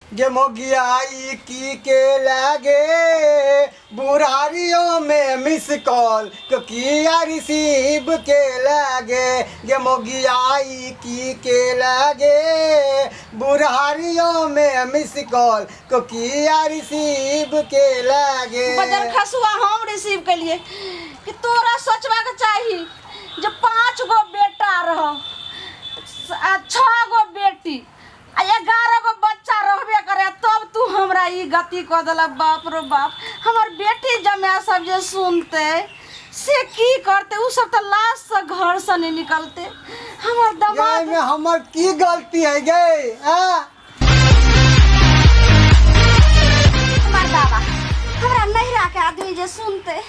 गे मोगियाई की के लागे बुढ़ारियों में मिस कॉल तो किया रिसीव के लागे। गे मोगियाई की के लागे बुढ़ारियों में मिस कॉल तो किया रिसीव के लागे। बजर खसुआ हम रिसीव केलिए कि तोरा सोचबाक चाही जे 5 गो बेटा रह आ 6 गो बेटी आ 11 गो बच्चा रहबे करे, तब तू हमरा ई गति कऽ देला। बाप रो बाप, हमर बेटी जमाय सब जे सुनते से की करते? उ सब तऽ लाश से घर से नहीं निकलते। हमर दमाद में हमर की गलती है गे? आ हमर बाबा, हमरा नैहरा के आदमी जे सुनते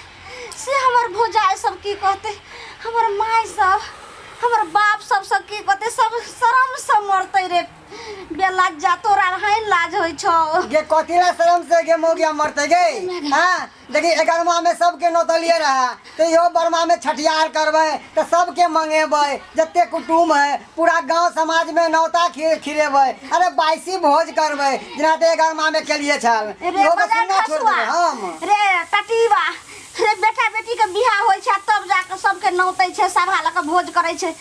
से हमर भौजाई सब की कहते, हमर माय सब, हमर बाप सब सब की कहते? सब शरम से मरते रे बेलज्जा। तोरा हाइन लाज होइ छौ। गे कथी ला शरम से गे मोगिया मरते गे? हाँ देखी, 11वां में सबके नोतलिए रहा तो यो 12वां में छठियार करबै तो सबके मंगेबै, जते कुटुम्ब है पूरा गांव समाज में नौता खिलेबै। अरे 22 भोज करबै जेना ते 11वां में केलिए छल। रे इहो के बजार सुन्ना छोड़ खसुआ, देबै हम। रे टटीबा रे, बेटा बेटी के बियाह होइ छै तब जाके सबके नौतै छै, सभा लऽ के भोज करै छै,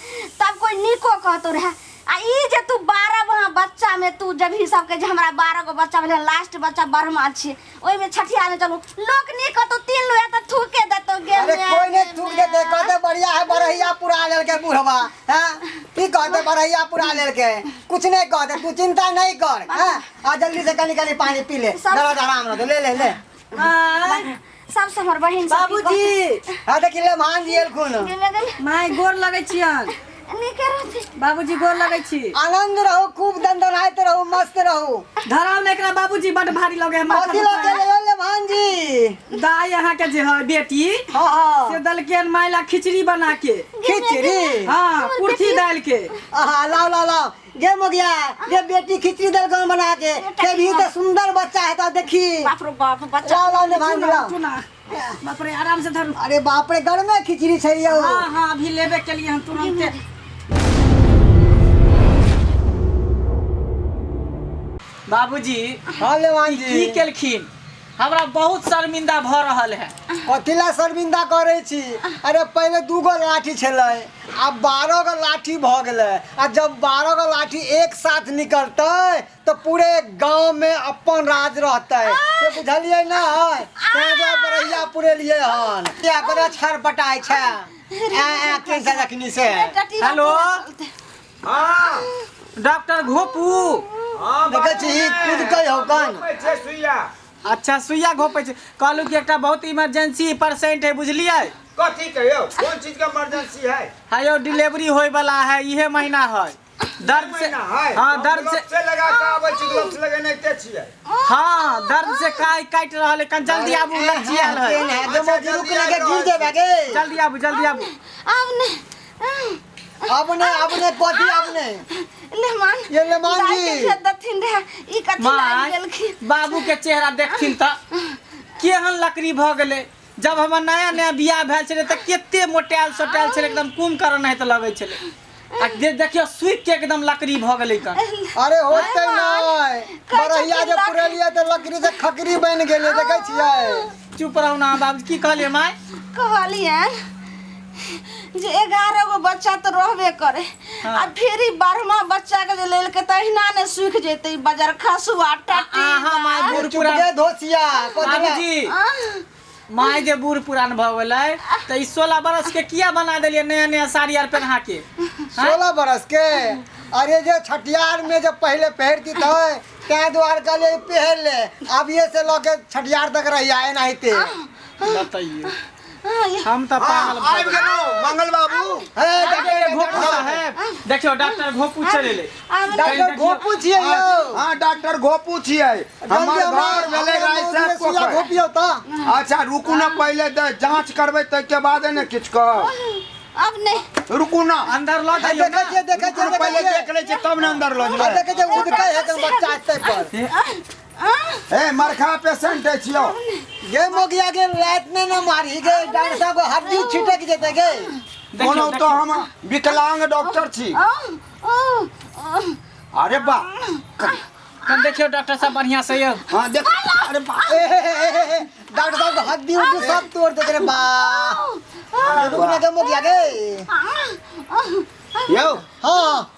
तब कोई नीको कहतो रहे। आ ई जे तू 12 गो बच्चा में तू जब ही सबके जे हमरा 12 गो बच्चा भेलै, लास्ट बच्चा 12वां छियै, ओहिमे छठिया में चलू, लोक नीक कहतो, 3 लोहा तऽ थूके देतो गे। अरे माय कोई नहीं गे थूक माय। देते, कहते बढ़िया है, बरहिया पुरा लेलके बुढ़वा। हैं की कहते? बरहिया पुरा लेलके, कुछ नहीं कहते। तू चिंता नहीं कर। हैं आ जल्दी से कनी कनी पानी पी ले, दर्द आराम रहते। ले ले ले। आय, सब से हमर बहिन सब की बाबूजी। हाँ देखी ले मान जी एलखुन। कहते? गे गे। माय गोर लगै छियन। नीके रहती। बाबूजी गोर लगै छी। आनंद रहो, खूब दंदनाइत रहू, मस्त रहू। धराउ ने एकरा बाबूजी, बड भारी लगे है माथा। कथी लऽ के एलियै ले मान जी? दाइ अहाँके जे है बेटी हाँ हाँ से देलकै माय ला खिचड़ी बना के। खिचड़ी? हाँ, कुर्थी दालि के। आहा, लाओ लाओ लाओ। गे मोगिया गे, बेटी खिचड़ी देलकौ बना के, के भी तो सुंदर बच्चा है तो देखी। बाप रो बाप, बच्चा। लाओ लाओ ले भांजी लाओ। चुना, बाप रे, आराम से धरू। अरे बाप रे, गरमे खिचड़ी छै यौ। हाँ हाँ, अभी लेबे के लिए हम तुरंते। बाबूजी। हाँ ले की जी। केलखिन? हमरा बहुत शर्मिंदा भऽ रहल है। कथी ला शर्मिंदा करै छी? अरे पहिले 2 गो लाठी छलै, आब 12 गो लाठी भऽ गेलै। आ जब 12 गो लाठी एक साथ निकलतै तऽ पूरे गांव में अपन राज रहतै, से बुझलियै ने? तैं दुआरे बरहिया पुरेलियै हन। किया करा छरपटाइ छै? ऐ ऐ केन छै जखनी से? हेलो। हाँ। डॉक्टर घोपू। हाँ। देखै छी कुदकै हौ कन। घोपै छै सुइया। अच्छा, सुइया घोपै छै। कहलहुँ कि एकटा बहुत इमरजेंसी पेशेंट है, बुझलियै? कथी कहियो, कोन चीज के इमरजेंसी है? है यौ, डिलीवरी होय वाला है, इहे महीना है। दर्द से महीना है? हाँ, हम दर्द से ग्लव्स से लगा के आबै छी, ग्लव्स लगेने ते छियै। हाँ, दर्द से काट काटि रहल है। कन जल्दी आबू, लचियाल है। केन है गे मोगी, रुक ना गे, गिर जेबे गे। जल्दी आबू, जल्दी आबू। आब ने अब ने, अब ने कथी अब ने? लेमान। ये लेमान दाइ जी। के भेज दथिन रहे, ई कथी लाग माय गेलखिन? बाबू के चेहरा देखथिन तऽ केहन लकड़ी भऽ गेलै। जब हमर नया नया बियाह भेल छलै तऽ कते मोटायल सोटायल छलै, एकदम कुम्भकर्ण नाहित लगै छलै। आ जे देखियौ, सूखि के एकदम लकड़ी भऽ गेलै कन। अरे होतै नहि, कहै बरहिया जे छथिन पुरेलियै तऽ लकड़ी से खकरी बनि गेलै, देखै छियै? चुप रहू ना बाबू। की कहलियै माय? कहलियनि जे 11 गो बच्चा तऽ रहबे करे आ फेर ई 12वां बच्चा के जे लेलकै तऽ अहिना ने सूखि जेतै बजर खसुआ टटी। अहाँ माय बूढ़ चुप पुरान गे धोसिया, कथी ला- बाबूजी, माय जे बूढ़ पुरान भऽ गेलै तऽ ई 16 बरस के किया बना देलियै नया नया साड़ी आर पेन्हा के? 16 बरस के? अरे जे छठियार में जब पहले पहिरती थे, तैं दुआरे कहलियै पहिर ले, अभिये से लऽ के छठियार तक रहिया एनाहिते। बतैयौ, हम तऽ पागल भऽ आबि गेलहुँ मंगल बाबू। हे डॉक्टर घोपू साहेब, देखियौ डॉक्टर घोपू चलि एलै। डॉक्टर घोपू छियै यौ? हाँ, डॉक्टर घोपू छियै। हमर घर भेलै राय साहेब सुइया पोखरि। घोपियौ तऽ। अच्छा रुकू ने, पहिले जाँच करबै ताहिके बादे ने किछु कहब। अब नहीं। रुकू ना। अंदर लऽ जइयौ देखै ना। छियै, देखै छियै। रुकू, पहिले देखै देख लै छियै तब ने अंदर लऽ छियै, जेबै। देखै छियै, उदकै है तऽ बच्चा एतै पर। ए मरखा पेशेंट अछि यौ। गे मोगिया गे, लाइट नहि ने मारी गे, डॉक्टर साहब के हड्डी छिटक जेतै गे। देखियौ, कोनो तो देखियौ। हम विकलांग डॉक्टर छी। अरे बा, कन देखियो डॉक्टर साहब बढ़िया से यौ। हाँ देख, अरे बा- ए, ए, ए, ए, ए, डॉक्टर साहब के हड्डी उड्डी सब तोड़ दे रे बा। रुक ना के मोगिया गे। यौ। हाँ।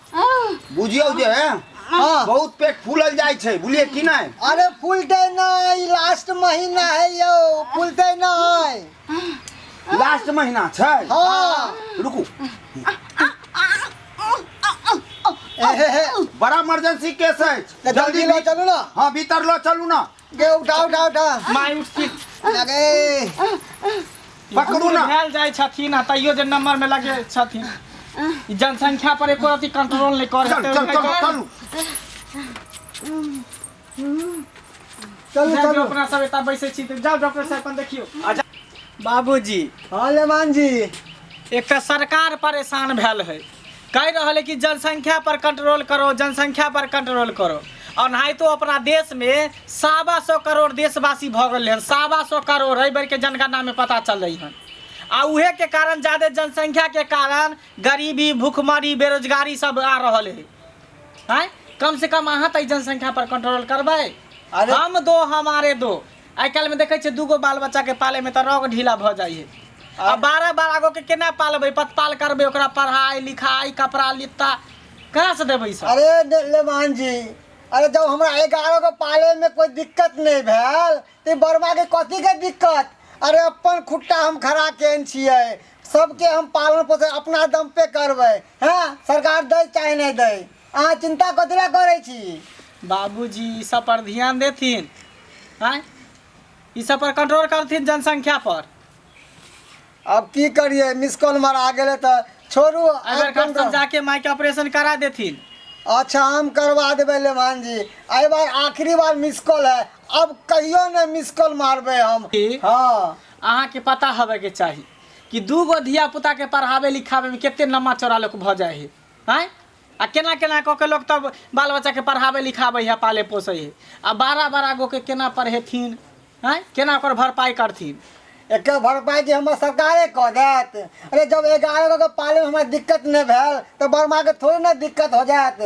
बुझियौ जे हाँ। बहुत पेट फूलल जाइ छै, बुझलियै कि नहि? अरे फूलते नहीं, लास्ट महीना है यौ, फूलते नहीं। लास्ट महीना छै? हाँ। रुकू। ए, हे, हे। बड़ा इमरजेंसी केस अछि। तऽ जल्दी लऽ चलू ने। हाँ, भीतर लऽ चलू ने। गे उठा उठा उठा। माय उठथिन। लगे। पकड़ू ने। भेल जाइ छथिन आ तैयो जे नंबर में लगे छथिन। ई जनसंख्या पर एको रति कंट्रोल नहीं कर। चल चल चलू चलू। चलू चलू। अपना सब एतऽ बैसै छी तऽ जाउ डॉक्टर साहब अपन देखियौ। अच्छा बाबूजी। हाँ लेमान जी। एक तऽ सरकार परेशान भेल है, कहि रहल है कि जनसंख्या पर कंट्रोल करो, जनसंख्या पर कंट्रोल करो। ओनाहितो अपना देश में 125 करोड़ देशवासी भऽ गेल हन, 125 करोड़ एहि बेर के जनगणना में पता चललै हन। आ उहे के कारण, ज्यादे जनसंख्या के कारण गरीबी, भूखमरी, बेरोजगारी सब आ रहल है। आँय, कम से कम अहाँ तऽ जनसंख्या पर कंट्रोल करबै। अरे हम दो हमारे दो, आइ काल्हि में देखै छियै दूगो बाल बच्चा के पाले में तऽ रोग ढीला भऽ जाइ है। आ 12 12 गो के केना पालबै, पतपाल करबै, ओकरा पढ़ाई लिखाई कपड़ा लत्ता कहाँ से देबै सब? अरे लेमान जी, अरे जब हमरा 11 गो पाले में कोई दिक्कत नहीं भेल तो बरमा के कथी के दिक्कत? अरे अपन खुट्टा हम खड़ा केन छियै, सबके हम पालन पोषण अपना दम पे करबै। हैं, सरकार दै चाहे नहीं दै, अहाँ चिंता कथी ला करै छी? बाबूजी ई सब पर ध्यान देथिन, आँय, ई सब पर कंट्रोल करथिन जनसंख्या पर। अब की करिए, मिस कॉल मारा गेलै तऽ छोड़ू। अगर कम जाके माय के ऑपरेशन करा देथिन। अच्छा हम करवा देबै लेमान जी, एहि बार आखिरी बार मिस कॉल है, अब कहियो नहीं मिस कॉल मारबै हम। की? हाँ। अहाँके पता होबे के चाही कि दू गो धिया पुता के पढ़ावे लिखावे में कते लम्बा चौड़ा लोग भऽ जाइ है। आँय, आ केना केना कऽ के लोग तब बाल बच्चा के पढ़ावे लिखावे है, पाले पोसै है। आ 12 12 गो के केना पढ़ेथिन? आँय, केना ओकर भरपाई करथिन? एकर भरपाई जे हमर सरकारे कऽ देत। अरे जब 11 गो के पाले में हमरा दिक्कत नहीं भेल तो बर्मा के थोड़े ना दिक्कत हो जायत।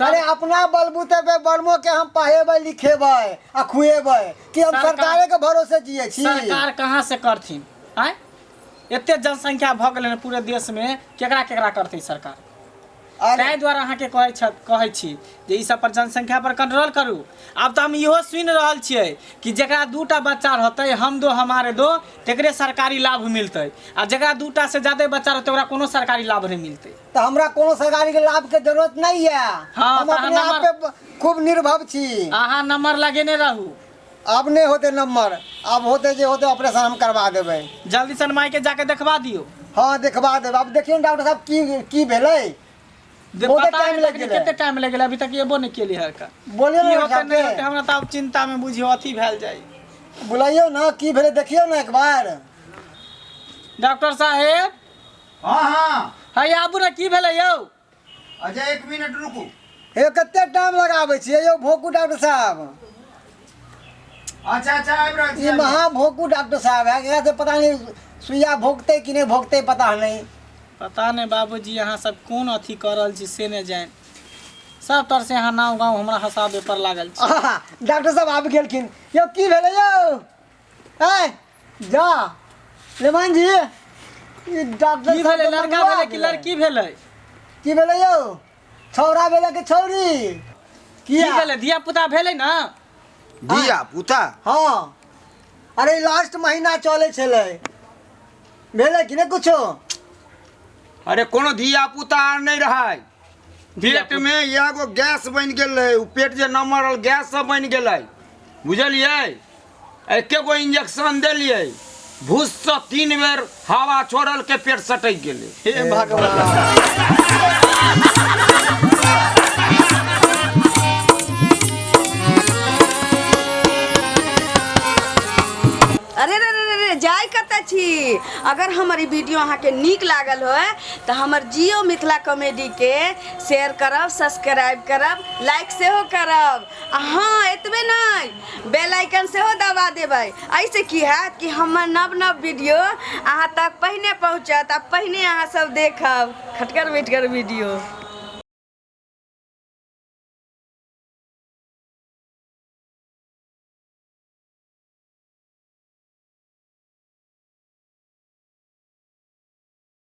अरे अपना बलबूते पे बर्मो के हम पढ़ेबै लिखेबै आ खुएबै कि हम सरकारे के भरोसे जिए छी? सरकार कहाँ से करथिन? आँय, एते जनसंख्या भऽ गेलै हन पूरे देश में, केकरा केकरा करतै सरकार? ताहि दुआरे अहाँके कहै छी जे ई सब पर जनसंख्या पर कंट्रोल करू। आब तऽ हम इहो सुनि रहल छियै कि जकरा दूटा बच्चा रहतै, हम दो हमारे दो, तकरे सरकारी लाभ मिलतै, आ जकरा दूटा से ज्यादे बच्चा रहतै ओकरा कोनो सरकारी लाभ नहि मिलतै। तऽ हमरा कोनो सरकारी के लाभ के जरूरत नहीं है। हाँ, हम तऽ अपने अहाँ आप पे खूब निर्भर छी। अहाँ नंबर लगेने रहू। अब नहीं होते नंबर, अब होते जे होते ऑपरेशन हम करवा देबै। जल्दी सन माई के जाके देखवा दियौ। हाँ देखवा देबै। अब देखियौ ने डॉक्टर साहब की की भेलै। बहुते पता टाइम नहि लागि तखनी गेलै। कते टाइम लागि गेलै, अभी तक एबो नहि केली हरका। बोलियौ की ने होतै डॉक्टर नहि साहब होतै, हमरा तऽ आब चिंता में बुझियौ अथी भेल जाइ। के। बुलाइयौ ने, की भेलै देखियौ ने एक बार। डॉक्टर साहेब। हाँ हाँ। है आबू ने, की भेलै यौ? अच्छा 1 मिनट रुकू। हे कते टाइम लगाबै छियै यौ भोकू डॉक्टर साहब? अच्छा अच्छा आबि रहल छी। ई महा भोकू डॉक्टर साहब है, एकरा से पता नहीं सुइया भोगते कि नहीं भोगते, पता नहीं। पता नहीं बाबूजी अहाँ सब कोन अथी कऽ रहल छी से नहि जानि, सब तर से अहाँ नाव गाँव हमरा हँसाबे पर लागल छी। आहा, डॉक्टर साहब आबि गेलखिन यौ। की भेलै यौ? ए जा लेमान जी, ई डॉक्टर की साहब भेलै? तऽ लड़का मनुआ भेलै कि गेलै। लड़की भेलै? की भेलै यौ? छौड़ा भेलै कि छौड़ी? की भेलै? धिया पुता भेलै ने? धिया पुता? हाँ। अरे लास्ट महीना चलै छलै, भेलै कि नहि कुछो? अरे कोनो धिया पुता आर नहि रहै, पेट में एगो गैस बनि गेल रहै, ओ पेट जे नमर रहल गैस सब बनि गेलै, बुझलियै? एके गो इंजेक्शन देलियै, भूससँ 3 बेर हवा छोड़ल के पेट सटकि गेलै। हे भगवान। अरे रे रे रे रे, जाय कतऽ छी? अगर हमर ई वीडियो अहाँके नीक लागल होय तऽ हमर जियो मिथिला कॉमेडीके शेयर करब, सब्सक्राइब करब, लाइक सेहो करब, आ हाँ एतबे नहि, बेल आइकन सेहो दबा देबै। एहिसँ की हैत कि हमर नव नव वीडियो अहाँ तक पहिने पहुँचत आ पहिने अहाँ सब देखब खटगर मिठगर वीडियो।